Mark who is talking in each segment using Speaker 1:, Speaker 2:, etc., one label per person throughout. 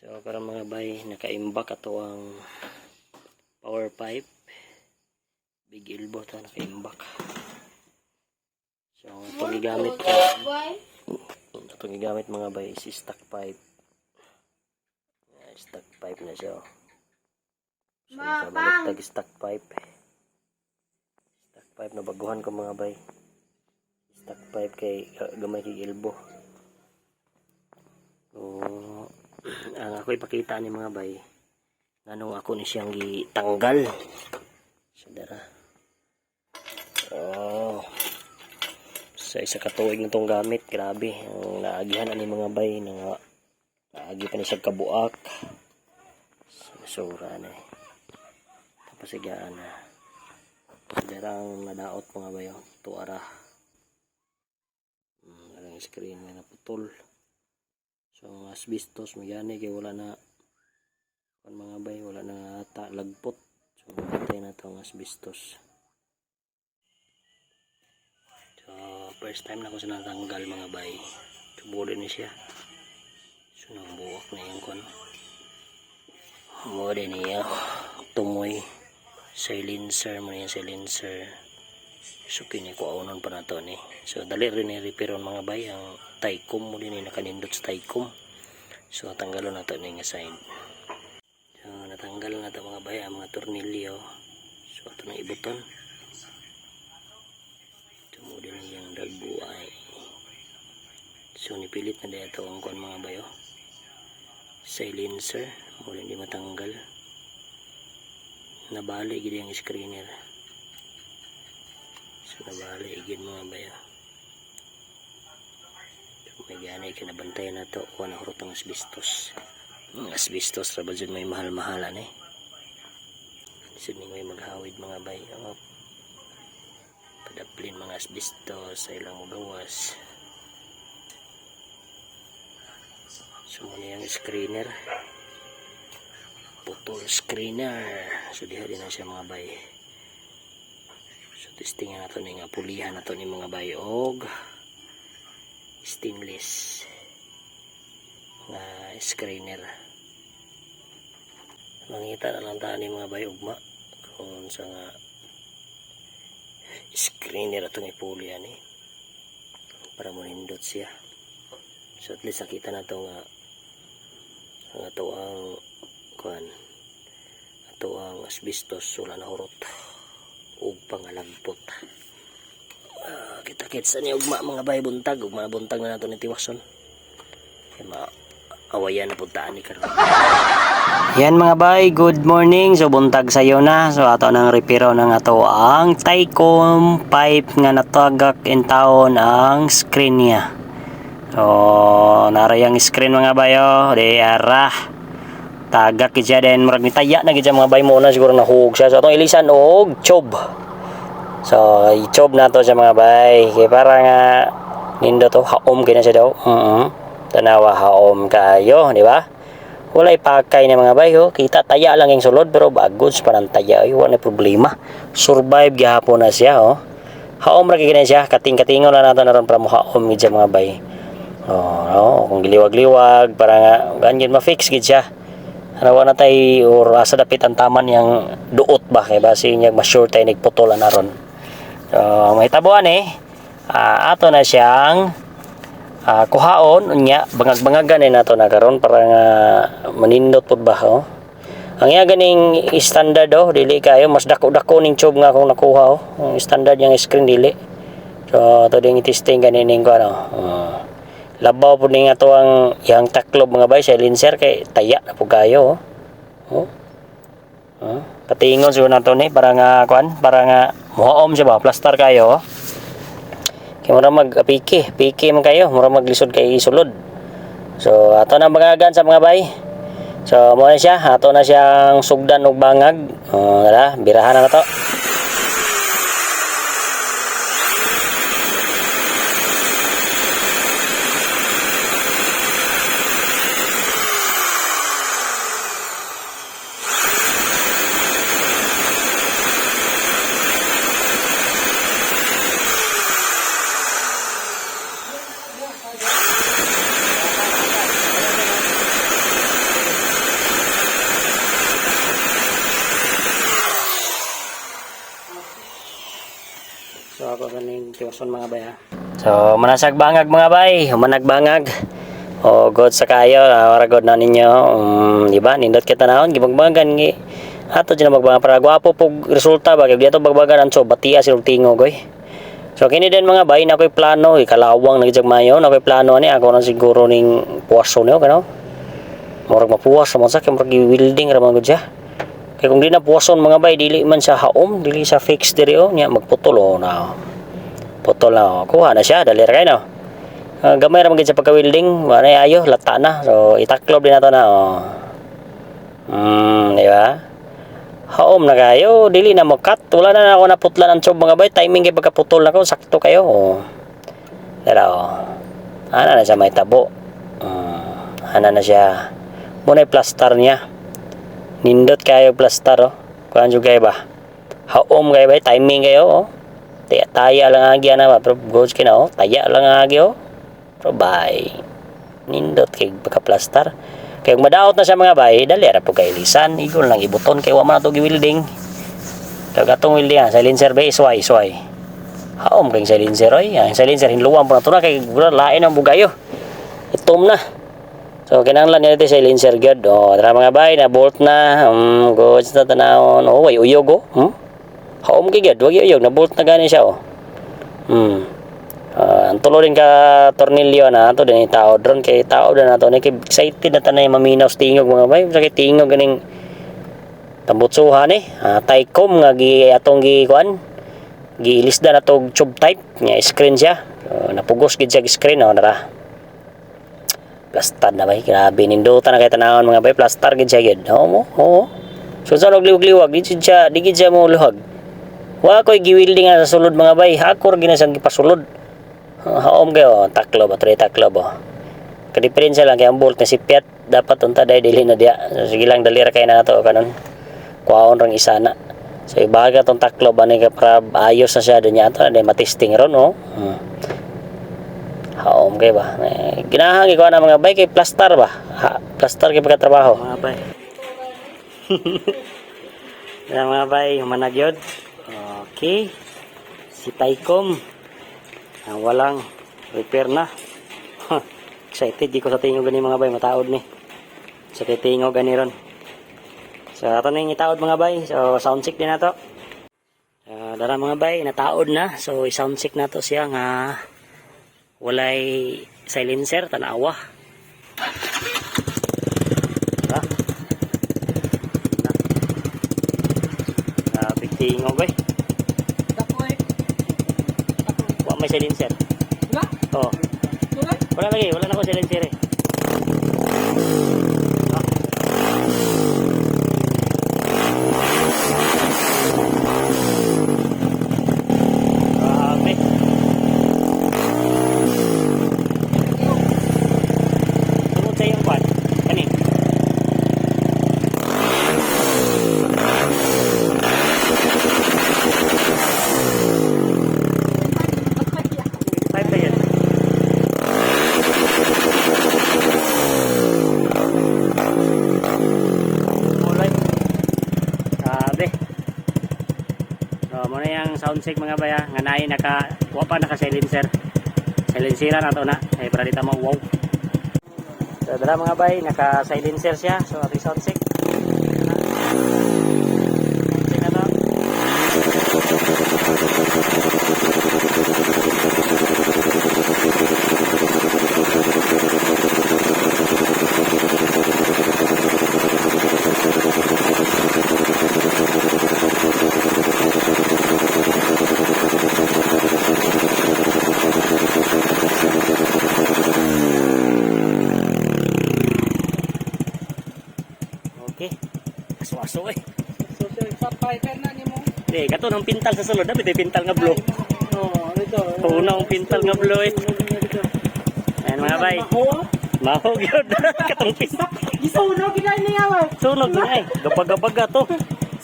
Speaker 1: So karon, mga bay, nakaimbak ato ang power pipe. Big elbow ta nakaimbak. So ang atong gigamit ko, atong gigamit, mga bay, is stock pipe. Yeah, stock pipe na siya, oh. So nakabalik tag stock pipe. Stock pipe na baguhan ko, mga bay. Stock pipe kay gamay kay elbow. So ang ako ipakita ni, mga bay, nganong ako ni siyang gitanggal sa dara. Oh. Sa isa ka tuig na tong gamit, grabe. Ang naagihan ani, mga bay, nga naagi pa ni siya kabuak. Sura na eh. Tapos higaan na. Dara ang nadaot, mga bayo. Tuara. Ang screen nga naputol. So ang asbestos magyani kay wala na kan, mga bay, wala na ata lagpot. So matay na to ang asbestos. So first time na ko sa natanggal, mga bay. Tubo ni siya. So nang buwak na yung kon. Mo din niya tumoy silencer mo niya silencer. So kini ko pa na to ni. So dali rin ni repair on, mga bay, ang Tycom mo din ni nakanindot sa Tycom. So tanggalon na to ni nga side. So natanggal na to, mga bay, ang mga tornilyo. So ato na ibuton. Tumo din yung dagbuay. So nipilit na dito ang kuan, mga bayo. Silencer mo din di matanggal. Nabali gid ang screener. So nabali gid, mga bayo. So may gani kay nabantay na to kuha na hurot ang asbestos. Ang asbestos ra ba jud may mahal-mahalan eh. Lisod ning may maghawid, mga bay. Oh. Padaplin mga asbestos sa ilang gawas. So muna yung screener. Putol screener. So diha din na siya, mga bay. So testing na to ni nga pulihan na to ni, mga bay, og stainless nga screener. Mangita na lang ta ni, mga bay, ugma kung sa nga screener atong ipuli ani para monindot siya. So at least nakita na to nga ang ato ang kuan, ato ang asbestos wala na hurot ug pangalagpot. Ah, kita kits ni ugma, mga bay, buntag ugma, buntag na nato ni tiwason kay ma awayan na puntaan ni karon. Yan, mga bay, good morning. So buntag sayo na. So ato nang repiro ng ato ang Tycom pipe nga natagak in taon ang screen niya. So naray ang screen, mga bayo, di ara. Tagak gid siya, then murag nitaya na gid siya, mga bay, mo na siguro nahug siya. So atong ilisan og chob. So i-chob na to siya, mga bay. Kay para nga nindot to, haom kay na siya daw. Tanawa, haom kayo, di ba? Walay pakay na, mga bay, oh. Kita taya lang yung sulod pero bagos pa ng taya ay wala na problema. Survive gihapon na siya, oh. Haom ra gyud na siya, kating-katingon na nato na ron para mo haom gid siya, mga bay. Oh, no, kung giliwag-liwag para nga ganyan ma-fix gid siya. Ano na tay or asa dapit ang taman yang duot ba kay basi niya ma-sure tay nagputol na ron. So may tabuan eh. Ah, ato na siyang kuhaon unya bangag-bangagan eh nato na karon para nga manindot pud ba, oh. Ang iya ganing standard, oh, dili kayo mas dako-dako ning tube nga akong nakuha, oh. Ang standard yang screen dili. So ato ding testing ganining ko ano. Labaw pud ning ato ang iyang taklob, mga bay, silencer kay taya na pud kayo, oh. Oh. Oh. Patingon siguro nato ni para nga kuan, para nga muhaom siya ba, plastar kayo, oh. Kay mura mag piki, piki man kayo, mura maglisod kay isulod. So ato na bangagan sa mga bay. So mo na siya, ato na siyang sugdan og bangag. Oh, tara, birahan na to. Ayoson, mga bay, ha. So, manasag bangag, mga bay, humanag bangag. O god sa kayo, ora god na ninyo. Di ba? Nindot kita naon gibagbagan gi. Ato dyan ang magbangan para gwapo pug resulta ba kay di ato bagbagan ang so batia silog tingog oy. So kini din, mga bay, na ako'y plano, ikalawang nagijag mayo, na ako'y plano ani ako na siguro ning puwaso niyo kano. Murag mapuwas man sa kay murag welding ra man gud siya. Kay kung di na puwason, mga bay, dili man siya haom, dili siya fix diri oh, nya magputol oh na. Putol na oh. Kuha na siya, dali ra kay no. Gamay ra man gid sa pagka-welding, wala na ayo, lata na. So itaklob din nato na oh. Di ba? Haom na kayo, dili na mo cut. Wala na ako naputlan ang tube, mga bay. Timing kay pagkaputol na ko, sakto kayo. Oh. Dara oh. Ana na siya may tabo. Ana na siya. Muna plaster niya. Nindot kayo plaster oh. Kuan jud kayo ba? Haom kayo ba? Timing kayo oh. Taya, taya lang agi ana ba? Pero goes kina oh. Taya lang agi oh. Pero bye. Nindot kay pagka-plaster. Kay kung madaot na siya, mga bay, dali ra po kay lisan, igon lang ibuton kay wa man ato gi-welding. Kay katong welding ah, silencer ba isway isway. Haom kay silencer oy, ang silencer hinluwan po na to na kay lain ang bugayo. Itom na. So kinahanglan niya ito silencer gyud. Oh, tara mga bay, na bolt na. Good sa tanawon. Oh, way uyog oh. Haom kay gyud, wag uyog, na bolt na gani siya oh. Ang tulo din ka tornilyo na ato din tao dron kay tao na nato ni kay excited na tanay maminaw sa tingog, mga bay, sa kay tingog ganing tambutsuhan eh. Tycom nga gi atong gi kuan giilisda na tog tube type nga screen siya. So, napugos gid siya screen oh, nara. Plastar na bay, grabe nindutan na kay tanawon, mga bay, plastar gid siya gid. Oo mo, oo. So sa liwag-liwag di gid siya, di gid siya mo luhag. Wa koy giwilding nga sa sulod, mga bay, hakor gina siyang gipasulod. Haom kayo, taklo ba, three taklo ba. Kadiferensya lang kay ang bolt na si Fiat dapat unta dahil dili na diya. So, sige lang, dali ra kay na nato kanon. Kuhaon rang isa na. So ibaga tong taklo ba ni para ayos na siya din niya ato na matesting ron oh. Haom kay ba. Eh, ginahang ikaw na mga bay kay plastar ba. Ha, plastar kay pagkatrabaho. Mga bay. Yan, mga bay, humanag yun. Okay. Si Tycom. Ang walang repair na. Excited di ko sa tingog gani, mga bay, mataod ni. Sa kay tingog gani ron. So ato na yung itaod, mga bay. So sound check din nato. Dara, mga bay, nataod na. So i-sound check nato siya nga walay silencer, tanawa. Diba? Na. Grabe tingog eh.
Speaker 2: Dapoy.
Speaker 1: Wa may silencer.
Speaker 2: Wala?
Speaker 1: Oh.
Speaker 2: Wala?
Speaker 1: Wala lagi, wala na ko silencer eh. Ah. Grabe. Tungod sa iyong kwan. Kani. Five ba yun? Mulay. Grabe. So, muna yung sound check, mga baya. Nga naay naka, wa pa naka silencer. Silencera na to na. Ay, para dito mo wow. So, dara, mga bay, naka silencer siya. So, ating sound check. Sound check na to. Okay. Aso-aso eh.
Speaker 2: So, sir, sa piper na ni mo.
Speaker 1: Di, kato ng pintal sa sulod. Dapat pintal nga blue.
Speaker 2: Oo, ito.
Speaker 1: Una ang pintal nga blue eh. Ayan, mga bay.
Speaker 2: Maho?
Speaker 1: Mahog yun. Katong pintal.
Speaker 2: Gisunog gina niya ba?
Speaker 1: Sunog na eh. Gabaga-baga to.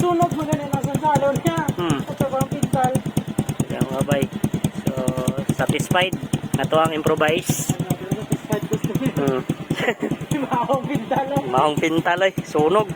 Speaker 2: Sunog mo ganun ang salo niya. Ito ba ang pintal?
Speaker 1: Ayan, mga bay. So, satisfied na to ang improvise.
Speaker 2: Satisfied ko sa Maho ang pintal. Oh.
Speaker 1: Mahong pintal eh. Sunog.